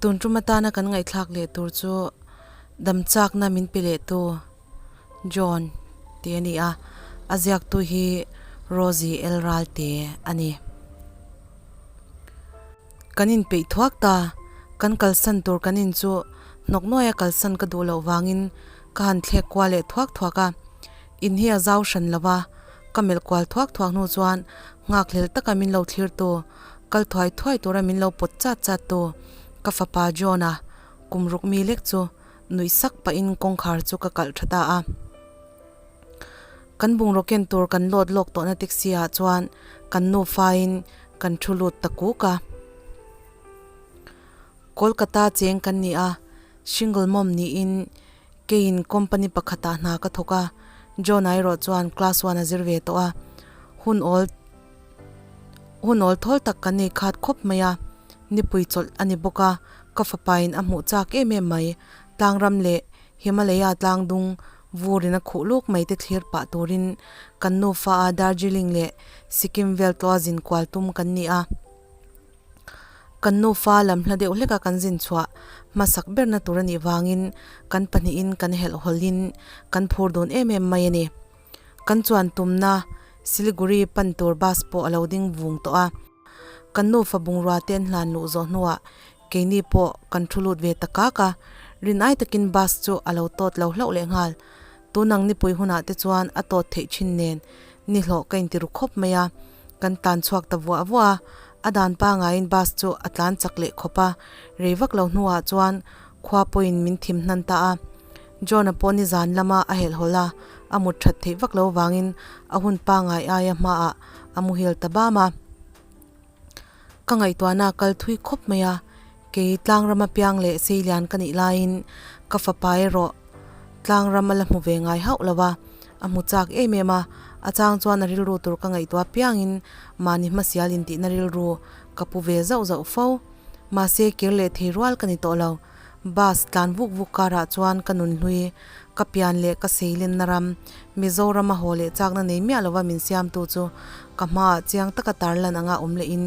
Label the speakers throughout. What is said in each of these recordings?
Speaker 1: Tun tum atana kan ngaihthlak leh tur chu damchakna min pe leh tu John tih a ni a, a ziaktu hi Rosie L Ralte a ni. Kan inpeih thuak ta, kan kalsan tur kan in chu hnawk nuaia kalsan ka duh loh vangin ka han thlek kual leh thuak thuak a, in hi a zau hran lo va, ka melh kual thuak thuak hnu chuan nghakhlel taka min lo thlir tu, kal thuai thuai tura min lo pawt chat chat tu ka fapa John-a kum ruk mi lek chu nuih sak pahin kawngkhar chu ka kalh tha ta a. Kan bungraw ken tur kan lawt lawk tawhna taxi ah chuan kan nufain kan thu lut ta kuk a. Kolkata cheng kan ni a, single mom niin keiin company pakhatah hna ka thawk a, John-a erawh chuan class one a zir ve tawh a, hun awl hun awl thawl tak kan nei khat khawp mai a, nipui chawlh a ni bawk a, ka fapain a hmuh chak em em mai, tlangram leh Himalaya tlangdung vurin a khuh luk mai te thlir pah turin kan nufa a Darjeeling leh Sikkim vel tlua zin kual tum kan ni a. Kan nufa lam hla deuh hleka kan zin chhuah hmasak berna tur a nih vangin kan pahnihin kan helh hawlhin kan phur dun em em mai a ni. Kan chuan tumna Siliguri pan tur bus pawh a lo ding vung tawh a. Kan nufa bungrua te an hlan luh zawh hnuah Keini pawh kan thu lut ve ta kak a, rin ai takin bus chu a lo tawt lo hlauh leh nghal. Tunang nipui hunah te chuan a tawt theih thin nen ni hlawh ka inti ru khawp mai a, kan tlan chhuak ta vuah vuah a, a dan pangaiin bus chu a tlan chak leh khawp a, rei vak lo hnuah chuan khua pawhin min thim hnan ta a. John-a pawh nizan lama a helhhawlh a, a mut that theih vak lo vangin a hun pangai aia hmaah a muhil ta bam a. Ka ngaihtuahna a kal thui khawp mai a, kei tlangram apiang leh seilian ka nih laiin ka fapa erawh tlangram a la hmu ve ngai hauh lo a, a hmu chak em em a, a chang chuan a rilru tur ka ngaihtuah apiangin mahni hmasial intihna rilru ka pu ve zauh zauh fo. Mahse kir leh thei rual ka ni tawh lo. Bus tlan vuk vuk karah chuan ka nun hlui, ka pian leh ka seilenna ram, Mizoram a haw leh chakna nei miah lova min siamtu chu ka hmaah chiang taka tarlan anga awm lehin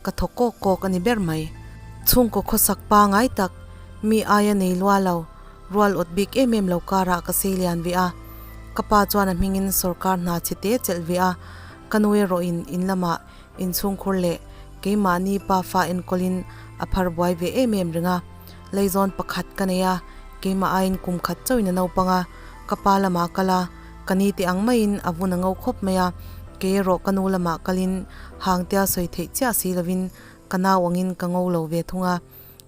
Speaker 1: ka thaw kawk kawk a ni ber mai. Chhungkaw khawsak pangai tak, mi aia nei lua lo, rual awt bik em em lo karah ka seilian ve a. Ka pa chuan a hmingin sorkar hna chhe te chelh ve a, ka nu erawhin in lamah Inchhungkhur leh keimahni pa fa enkawlin a phar buai ve em em reng a, leizawn pakhat ka nei a, keimah aiin kum khat chauhin a naupang a, ka pa lamah kal a, ka ni teh ang maiin a vun a ngo khawp mai a, kei erawh ka nu lamah kalin hangtea sawi theih chiah si lovin ka nau angin ka ngo lo ve thung a,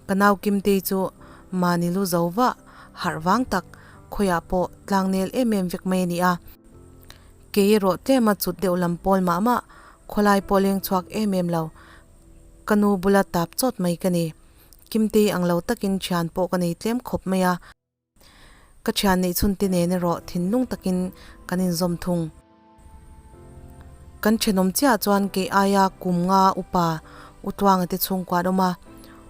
Speaker 1: ka nau Kimtei chu mahni lu zo vah harh vang tak khawiah pawh tlangnel em em vek mai a ni a. Kei erawh tlem a chut deuh lam pawl mah mah, khawlai pawh leng chhuak em em lo. Ka nu bula tap chawt mai ka ni. Kimtei ang lo takin thian pawh ka nei tlem khawp mai a. Ka thian neih chhun te nen erawh thinlung takin kan inzawm thung. Kan thenawm chiah chuan kei aia kum nga upa Utluanga te chhungkua an awm a.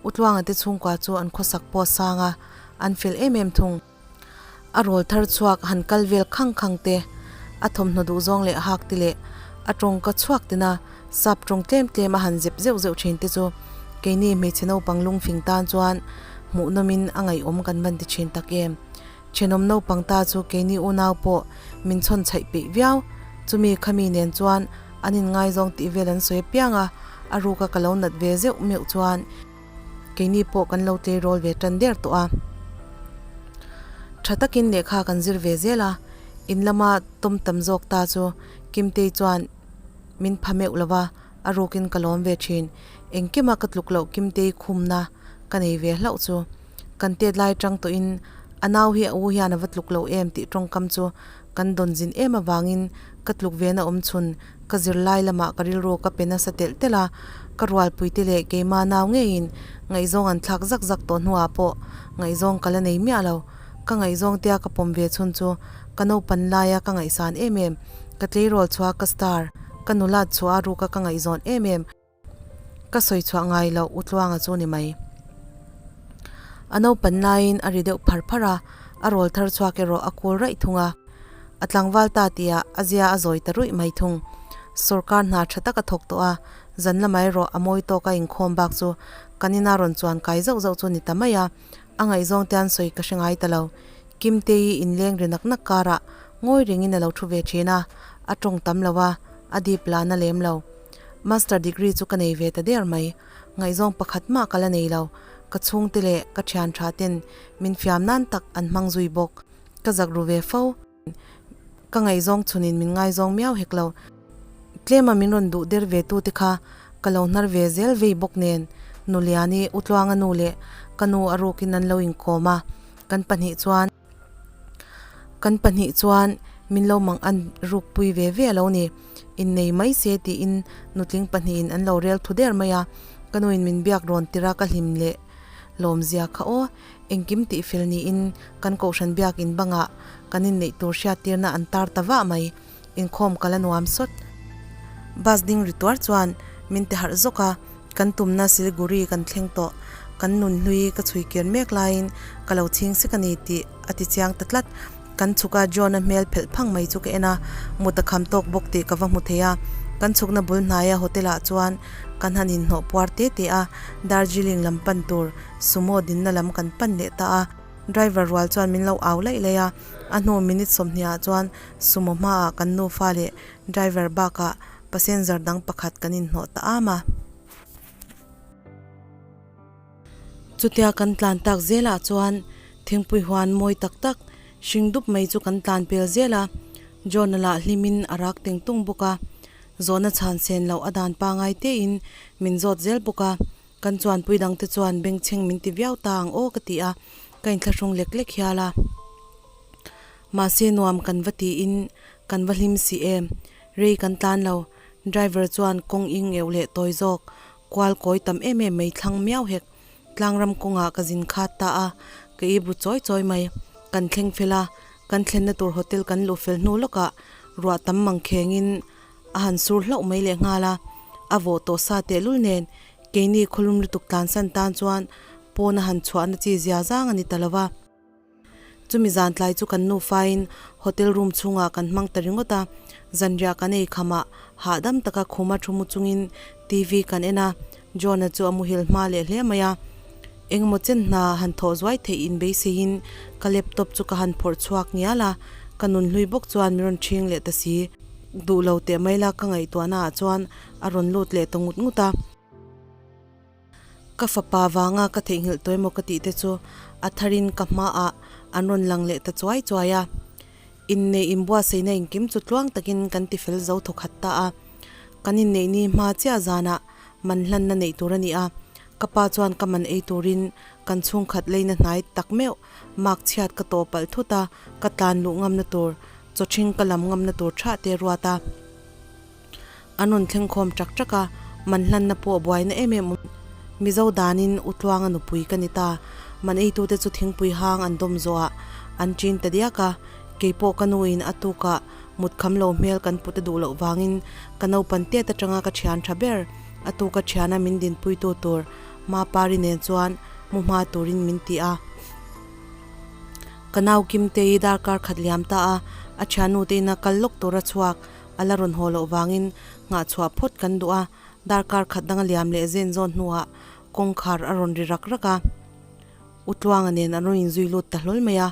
Speaker 1: Utluanga te chhungkua chu an khawsak pawh a sang a, an fel em em thung. A rawl thar chhuak han kal vel khang khang te, a thawmhnaw duh zawng leh hak te leh a tawngka chhuak tina sap tawng tlem tlem a han zep zeuh zeuh thin te chu keini hmeichhe naupang lungfing tan chuan hmuhnawmin a ngaihawm kan van ti thin tak em. Thenawm naupang ta chu keini unau pawh min chhawn chhaih peih viau, chumi khami nen chuan an inngaizawng tih vel an sawi apiang a, a ruka ka lo nat ve zeuh meuh chuan Keini pawh kan lo tleirawl ve tan der tawh a. Tha takin lehkha kan zir ve zel a, in lama tawm tam zawk ta chu Kimtei chuan min pha meuh lo va, a rukin ka lawm ve thin. Engkima ka tluk loh Kimtei khumna ka nei ve hlauh chu. Kan tet lai tang tawhin a nau hi a u hian a va tluk lo em tih tawngkam chu kan dawn zin em avangin ka tluk ve na awm chhun ka zirlai lamah ka rilru ka pe nasa telh telh a, ka rualpuite leh keima nau ngeiin ngaihzawng an thlak zak zak tawh hnuah pawh ngaihzawng ka la nei miah lo. Ka ngaihzawng tia ka pawm ve chhun chu ka naupan laia ka ngaihsan em em, ka tleirawl chhuah ka star, ka nulat chhuah a ruka ka ngaihzawn em em, Ka sawi chhuah ngai loh U Tluanga chu ni mai. A naupan laiin a ri deuh phar phar a, a rawl thar chhuak erawh a kul raih thung a. A tlangval ta tihah a zia a zawi ta ruih mai thung. Sorkar hna tha tak a thawk tawh a, Zan lamah erawh a mawi tawk a inkhawm bak chu kan ina rawn chuan kai zauh zauh chu ni ta mai a, a ngaihzawng te an sawi ka hre ngai ta lo. Kimtei inleng ri nak nak karah ngawi rengin a lo thu ve thin a, a tawng tam lo a, a dip lah na lem lo. Master degree chu ka nei ve ta der mai. Ngaihzawng pakhat mah ka la nei lo. Ka chhungte leh ka thian tha ten min fiam nan tak an hmang zui bawk. Ka zak ru ve fo. Ka ngaihzawng chhunin min ngaizawng miau hek lo. Tlema min rawn duh der ve tu te kha ka lo hnar ve zel vei bawk nen Nuliani, Utluanga nu leh ka nu a rukin an lo inkawm a, kan chuan kan pahnih chuan min lo mang an rukpui ve ve a lo ni. Innei mai se tiin nutling pahnihin an lo rel thu der mai a, ka nuin min biak rawn tir a ka hlim leh lawmzia kha aw. Engkim tihfel niin kan kohhran biakin bangah kan inneih tur hriattirna an tar ta vah mai. Inkhawm kal a nuam sawt. Bus ding ri tuar chuan min ti harh zawk a, kan tumna Siliguri kan thleng tawh. Kan nun hlui ka chhui kir mek laiin ka lo chhing sek a ni tih a ti chiang ta tlat. Kan chhuk a John-a hmel phelh phang mai chu ka en a, mut a kham tawk bawk tih ka va hmu thei a. Kan chhukna bul hnaia hotel ah chuan kan han inhnawh puar te te a, Darjeeling lam pan tur Sumo dinna lam kan pan leh ta a. Driver rual chuan min lo au laih laih a, a hnu minute 20 ah chuan Sumo hmaah kan nufa leh driver bakah passenger dang pakhat kan inhnawh ta am a. Chutia kan tlan tak zelah chuan thingpui huan mawi tak tak hring dup mai chu kan tlan pel zel a, John-a lah hlimin a rak teng tung bawk a, zawhna chhan sen loh a dan pangai tein min zawt zel bawk a, kan chuanpui dangte chuan bengchheng min ti viau ta ang aw ka ti a, ka inthlahrung lek lek hial a. Mahse nuam kan va tiin kan va hlim si em, rei kan tlan lo, driver chuan kawng ing euh leh tawi zawk Kual kawi tam em em mai thlang miau hek. Tlangram kawngah ka zin khat ta a, ka ip ru chawi chawi mai. Kan thleng fel a, kan thlenna tur hotel kan luh fel hnu lawkah ruah tam mang khengin a han sur hlauh mai leh nghal a. A vawh tawh sa tehlul nen keini khawlum lutuk tlansan tan chuan pawn a han chhuahna chi zia zang a ni ta lo va. Chumi zan tlai chu kan nufain hotel room chhungah kan hmang ta ringawt a, zanriah kan ei khamah hahdam taka khuma thu mu chungin TV kan en a, John-a chu a muhil hma leh hle mai a. Engemaw chen hna han thawh zuai theih inbeiseiin ka laptop chu ka han phawrh chhuak ngial a, ka nun hlui bawk chuan min rawn ṭhing leh ta si. Duh lo teh mai la ka ngaihtuahnaah chuan a rawn lut leh ta ngut ngut a. Ka fapa vanga ka theihnghilh tawh emaw ka tih te chu a tharin ka hmaah an rawn lang leh ta chuai chuai a. Inneih inbuatsaihna engkim chu tluang takin kan ti fel zo thawkhat ta a. Kan inneih ni hma chiah zanah man hlanna neih tur a ni a. Ka pa chuan ka man ei turin kan chhungkhat leina hnai tak meuh mark chhiat ka tawh palh thut a, ka tlan luh ngamna tur chawthing ka lam ngamna tur thah te ruat a. An rawn thleng khawm ṭak ṭak a, man hlanna pawh buaina em em awm. Mizo danin U Tluanga nupui ka ni ta. Man eitute chu thingpui hang an dawm zawhah an ṭin ta diak a, kei pawh ka nuin a tukah mut kham lo hmel kan pute duh loh vangin ka naupan tet aṭanga ka ṭhian ṭha ber a tuka ṭhiana min dinpuitu tur Mapari nen chuan mu hma turin min ti a. Ka nau Kimtei darkar khat liam ta a, a ṭhiannute ina kal lawk tura chhuak A la rawn haw loh vangin nghah chhuah phawt kan duh a, darkar khat danga liam leh zen zawn hnuah kawngkhar a rawn ri rak rak a. U Tluanga nen an rawn inzui lut ta hlawl mai a,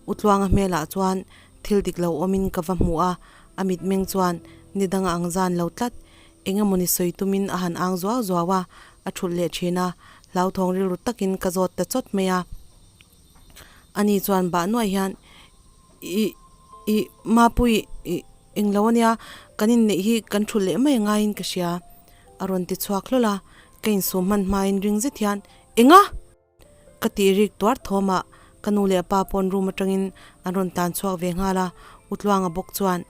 Speaker 1: U Tluanga hmelah chuan thil dik lo awmin ka va hmu a, a mitmeng chuan ni danga ang zan lo tlat. Eng emawni sawi tumin a han ang zuau zuau a, a thulh leh thin a, hlauthawng rilru takin ka zawt ta chawt mai a. Ani chuan bah nuaih hian I I Mapui I englo ania kan inneih hi kan thulh leh mai angaiin ka hria a rawn ti chhuak hlawl a, ka insum hman hmain ring zet hian Enga? Ka tih rik tuar thawmah ka nu leh pa pawn room atangin an rawn tan chhuak ve nghal a, U Tluanga bawk chuan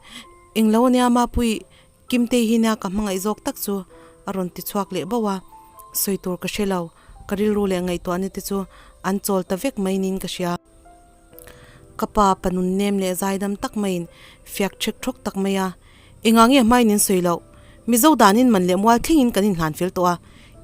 Speaker 1: Englo ania Mapui Kimtei hi nia ka hmangaih zawk tak chu a rawn ti chhuak leh bauh a, sawi tur ka hre lo, ka rilru leh ngaihtuahna te chu an chawl ta vek mai niin ka hria. Ka pa pa nun nem leh zaidam tak maiin fiak ṭhek ṭhawk tak mai a, Engah nge hmain in sawi loh? Mizo danin man leh mual thlengin kan inhlan fel tawh a,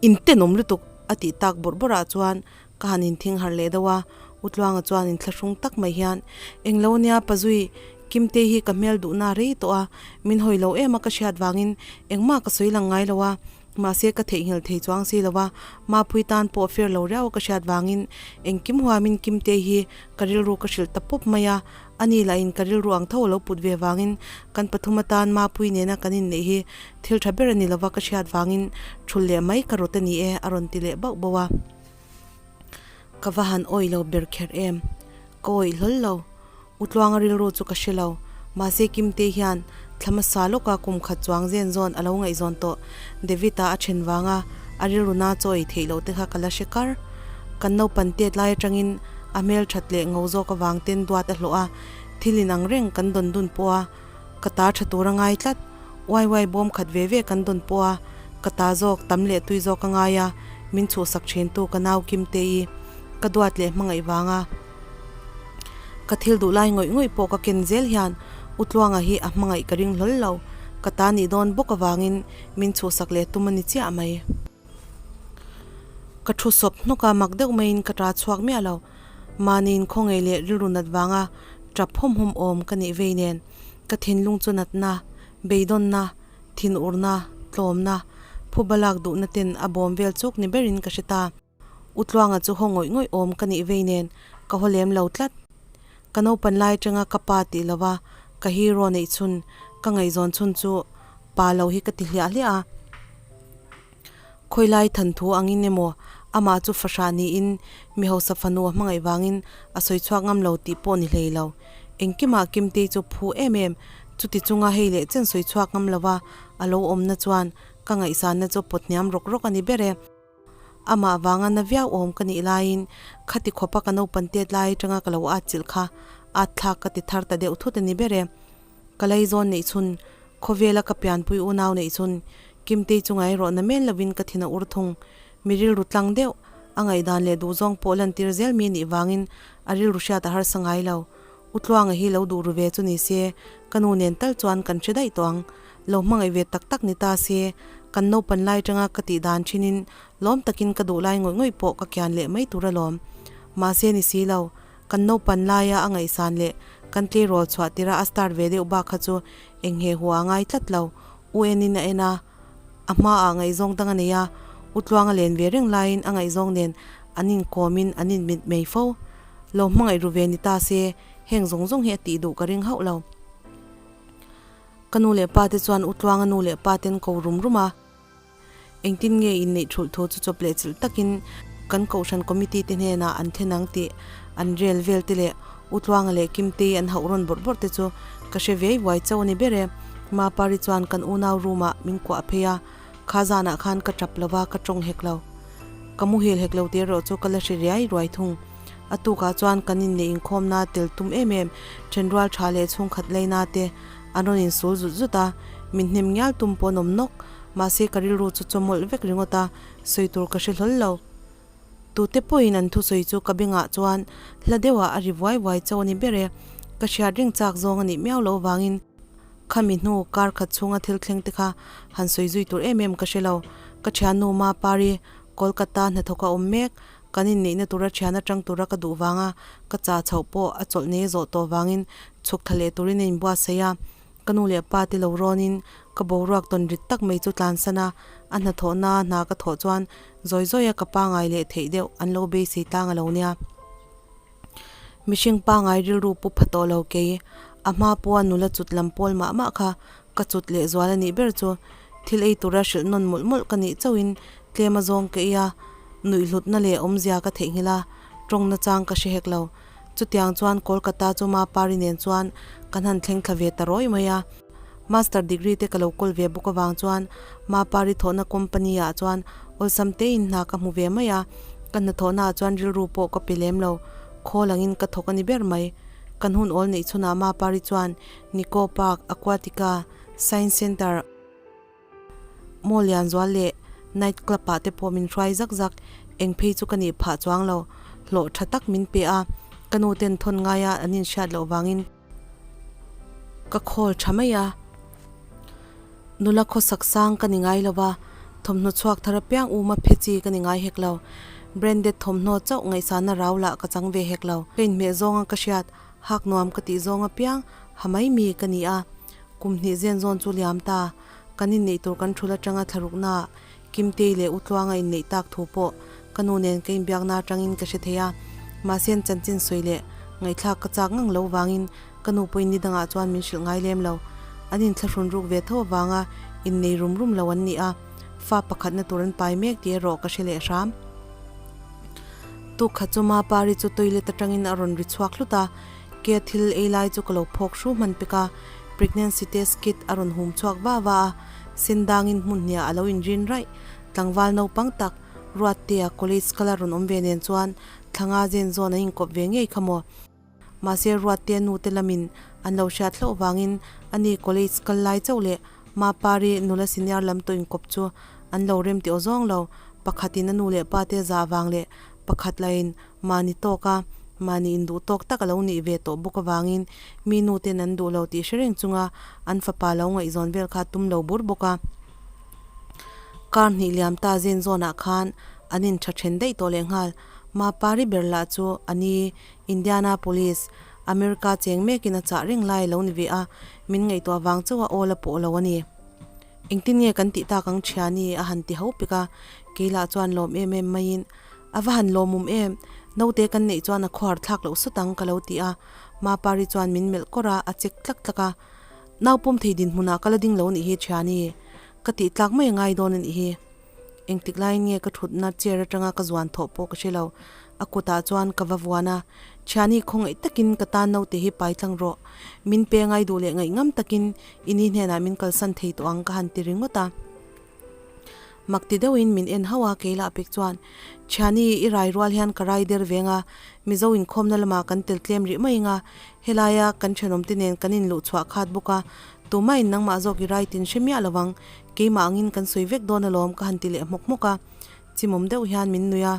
Speaker 1: in tenawm lutuk a tih tak bawrh bawrh ah chuan ka han inthing harh leh deuh a, U Tluanga chuan inthlahrung tak mai hian, Englo nia Pazui, Kimtei hi ka hmel duhna rei tawh a, min hawi lo em a ka hriat vangin engmah ka sawi lang ngai lo a. Mahse ka theihnghilh thei chuang si lo a, Mapui tan pawh fair lo riau a ka hriat vangin engkim huamin Kimte hi ka rilru ka hrilh ta pawp mai a, ani lahin ka rilru ang tho a lo put ve vangin kan pathum atan Mapui nena kan inneih hi thil tha ber a ni lova ka hriat vangin thul leh mai ka rawt a ni e a rawn ti leh bauh bauh a. Ka va han awih lo ber kher em? Ka awih hlawl lo. U Tluanga rilru chu ka hre lo. Mahse Kimte hian thla hmasa lawka kum khat chuang zen zawn a lo ngaihzawn tawh. David-a a then vanga a rilru na chaw ei theih loh te kha ka la hre kar. Kan naupan tet lai atangin a hmel that leh ngo zawk avang ten duat a hlawh a, thil inang reng kan dawn dun pawh a ka ta tha tur a ngai tlat. Uai uai bawm khat ve ve kan dawn pawh a ka ta zawk tam leh tui zawk a ngai a, min chhuhsak thintu ka nau Kimte-i ka duat leh hmangaih vanga. Ka thil duh lai ngawih ngawih pawh ka ken zel hian U Tluanga hi a hmangaih ka ring hlawl lo, ka ta nih dawn bawk avangin min chhuhsak leh tum a ni chiah mai. Ka thu sawp hnawk a, mak deuh maiin ka ta chhuak miah lo. Mahniin khawngaih leh rilru nat vanga tap hawm hawm awm ka nih vei nen ka thinlung chu natna, beidawnna, thinurna, tlawmna, phuba lak duhna ten a bawm vel chuk ni berin ka hre ta. U Tluanga chu haw ngawih ngawih awm ka nih vei nen ka haw lem lo tlat. Ka naupan lai atanga ka pa tih lova ka hero neih chhun ka ngaihzawn chhun chu pa lo hi ka ti hliah hliah a. Khawilai than thu angin emaw amah chu fahrah niin mi hausa fanu a hmangaih vangin a sawi chhuak ngam lo tih pawh ni hlei lo. Engkimah Kimtei chu phu em em, chuti chunga hei leh chen sawi chhuak ngam lova a lo awmna chuan ka ngaihsanna chu pawt hniam rawk rawk a ni ber e. Amah vanga na viau awm ka nih laiin khati khawpa ka naupan tet lai atanga ka lo at chilh kha at thlak ka ti thar ta deuh thut a ni ber e. Ka laizawn neih chhun, khawvela ka pianpui unau neih chhun, Kimtei chunga erawh na men lovin ka thin a ur thung. Mi rilru tlang deuh, a ngaihdan leh duhzawng pawh lantir zel mi nih vangin a rilru hriat a harsa ngai lo. U Tluanga hi lo duh ru ve chu ni se, ka nu nen tal chuan kan hre daih tawh ang. Lo hmangaih ve tak tak ni ta se, kan naupan lai atanga ka tih dan thinin lawm takin ka duh lai ngawih ngawih pawh ka kian leh mai tur alawm. Mahse ni si lo, kan naupan laia a ngaihsan leh kan tleirawl chhuah tira a start ve deuh bak kha chu eng he hua a ngai tlat lo. U enin a en a, a hmaah ngaihzawng dang a nei a, U Tluanga len ve reng laiin a ngaihzawng nen an inkawmin an inmit mai fo. Lo hmangaih ru ve ni ta se, heng zawng zawng hi a tih duh ka ring hauh lo. Ka nu leh pa te chuan U Tluanga nu leh pa ten ko rum rum a. Engtin nge inneih thulh thu chu chawp leh chilh takin kan kohhran committee te hnenah an thlen ang tih an rel vel te leh U Tluanga leh Kimtei an hauh rawn bawrh bawrh te chu ka hre vei vuai chauh a ni ber e. Mapari chuan kan unau room ah min kuah phei a, kha zanah khan ka tap lova ka tawng hek lo. Ka muhil hek lo tih erawh chu ka la hre riai ruai thung. A tukah chuan kan inneih inkhawmna tel tum em em thenrual tha leh chhungkhat leina te an rawn insul zut zut a, min hnem ngial tum pawh an awm nawk. Mahse ka rilru chu chawmawlh vek ringawt a, sawi tur ka hre hlawl lo. Tute pawhin an thusawi chu ka bengah chuan hla deuhah a ri vuai vuai chauh a ni ber e. Ka hriat ring chak zawng a nih miau loh vangin khami hnu kar khat chhunga thil thleng te kha han sawi zui tur em em ka hre lo. Ka thiannu Mapari, Kolkata hnathawk a awm mek. Kan inneihna tura thian atang tura ka duh vanga ka chah chhoh pawh a chawlh nei zawh tawh vangin chhuk thla leh turin a inbuatsaih a. Ka nu leh pa te lo rawnin ka boruak tawn rit tak mai chu tlansan a, a hnathawhna hna ka thawh chuan zawi zawi a ka pangai leh theih deuh an lo beisei tlang a lo nia. Mihring pangai rilru pu pha tawh lo kei, a hma pawha nula chut lam pawl mah mah kha ka chut leh zual a nih ber chu thil ei tura hrilh nawn mawlh mawlh ka nih chauhin tlem a zawng ka ei a, nuihhlutna leh awmzia ka theihnghilh a, tawng nachang ka hre hek lo. Chutiang chuan Kolkata chu Mapari nen chuan kan han thleng thla ve ta rawi mai a. Master degree te ka lo kawl ve bawk avang chuan Mapari thawhna company ah chuan awlsam tein hna ka hmu ve mai a, ka hnathawhna ah chuan rilru pawh ka pe lem lo, khawl angin ka thawk a ni ber mai. Kan hun awl neih chhunah Mapari chuan Nico Park, Aquatica, Science Centre, Mall Lianzual leh Night Club ah te pawh min hruai zak zak, eng phei chu ka nih phah chuang lo, hlawh tha tak min pe a, ka nu ten thawn ngaia an inhriat loh vangin ka khawl tha mai a. Nula khawsak sang ka ni ngai lo va, thawmhnaw chhuak thar apiang uma phe chi ka ni ngai hek lo. Branded thawmhnaw chauh ngaihsana rau lah ka chang ve hek lo. Ka inhmeh zawnga ka hriat, hak nuam ka tih zawng apiang ha mai mi ka ni a. Kum hnih zen zawn chu liam ta, kan inneih tur kan thul atanga thlaruknaah. Kimtei leh Utluanga inneih tak thu pawh ka nu nen ka inbiakna atangin ka hre thei a, mahse an chanchin sawi leh ngaihthlak ka chak ngang lo vangin ka nu pawhin ni dangah chuan min hrilh ngai lem lo. An inthlahrun ruk ve tho avanga innei rum rum lo an ni a, fa pakhatna tur an pai mek tih erawh ka hre leh hram. Tuk khat chu Mapari chu toilet atangin a rawn ri chhuak hlut a, ke thil ei lai chu ka lo phawk hru hman pek a, pregnancy test kit a rawn hum chhuak va va a, sen dangin hmun hniah a lo inrin raih. Tlangval naupang tak Ruattea college kal a rawn awm ve nen chuan thlanga zen zawn an inkawp ve ngei kha maw. Mahse Ruattea nu te lamin an lo hriat hlauh vangin ani college kal lai chauh leh Mapari nula senior lam tawh inkawp chu an lo rem tih aw zawng lo. Pakhatin a nu leh pa te zah vang leh pakhat lahin Mahni tawka mahni induh tawk tak a lo nih ve tawh bawk avangin mi nu ten an duh lo tih hre reng chunga an fapa lo ngaihzawn vel kha tum lo bur bawk a. Kar hnih liam ta zen zawnah khan an intha then daih tawh lehnghal. Mapari ber lah chu a ni Indianapolis, America cheng mekin a chah reng lai a lo ni ve a, min ngaihtuah vang chauha awl a pawh lo a ni. Engtin nge kan tih tak ang thiani a han ti ho pek a, kei lah chuan lawm em em maiin a va han lawmawm em, naute kan neih chuan a khuar thlak loh sawt ang ka lo ti a, Mapari chuan min melh kawr a, a chek tlak tlak a, nau pawm thei dinhmunah ka la ding lo nih hi thiani, ka tih tlak mai a ngai dawn a nih hi. Engtik laiin nge ka thutna chair atanga ka zuan thawh pawh ka hre lo. A kutah chuan ka va vuan a, Thiani khawngaih takin ka tan naute hi pai tlang rawh. Min pe ngai duh leh ngaih ngam takin i ni hnenah min kalsan thei tawh ang ka han ti ringawt a. Mak ti deuhin min en hauh a, kei lah pek chuan, Thiani, i rai rual hian ka rai der veng a, Mizo inkhawmna lamah kan tel tlem rih mai anga, helaia kan thenawmte nen kan inluhchhuah khat bawk a, tumahin nangmah zawk i rai tin hre miah lo ang. Keimah angin kan sawi vek dawn alawm ka han ti leh hmawk hmawk a, chimawm deuh hian min nui a,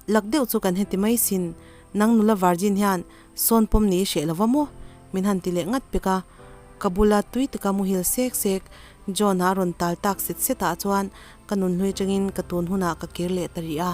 Speaker 1: lak deuh chu kan heti mai sin, nang nula virgin hian sawn pawm ni i hreh lo va maw? Min han ti leh ngat pek a, ka bula tui taka muhil sek sek John-a a rawn tal tak set set ah chuan ka nunhlui atangin ka tun hunah ka kir leh ta rih a.